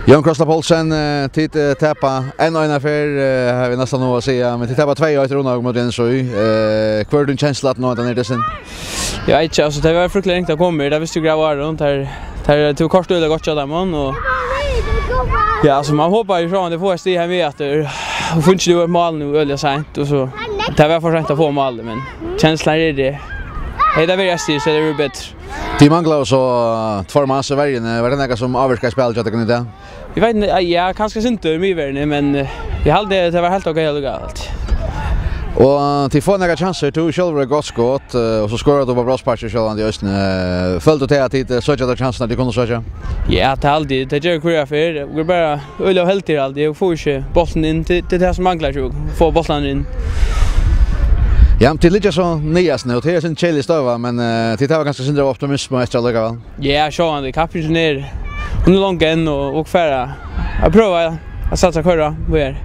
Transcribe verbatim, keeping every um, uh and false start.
Jón Krossla Poulsen, eh, tit, eh, tapa enn eina ferð, eh, havi eg næstan hug at siga, men tit tapa tvey eitt í Runavík móti N S Í. Eh, hvør er tín kensla at nú, at hann er dessin? Eg veit ikki, altso, tað var fryktiligt ringt at koma her, tað visti eg greiv áðrenn, tað er, tað er, tað er kort øgiliga gott hjá teimum, og ja, altso, man hopar jú sjálvandi at fáa eitt stig heim við aftur, og fingið jú eitt mál nú øgiliga seint, og so, tað var for seint at fáa málið, men kenslan er tað, hevði tað verið eitt stig, so hevði tað verið betri. Tit manglaðu so, eh, tveir manns í verjuni. Var tað nakað sum ávirkaði spælið hjá tykkum í dag? Eg veit ikki, ja, kanska eitt sindur í miðverjuni, men, eh, eg haldi, tað var heilt ok allíkavæl. Og tit fáa nakrar kjansir, tú sjálvur eitt gott skot, eh, og so skorar tú á brotssparki sjálvandi eisini. Eh, følir tú tað at tit, eh, søkja tær kjansirnar, tit kunnu søkja? Ja, tað haldi eg, tað gera vit hvørja ferð. Vit eru bara øgiliga óheldigir, haldi eg, og fáa ikki bóltin inn. Tað, tað er tað sum manglar, tykkum, at fáa bóltarnar inn. Ja, men tit liggja so niðast nú, tað er ein keðilig støða, men, eh, tit hava kanska eitt sindur av optimismu eftir allíkavæl. Ja, sjálvandi, kappingin er, hon er long enn, og, og fara at prøva at satsa, koyra, og er.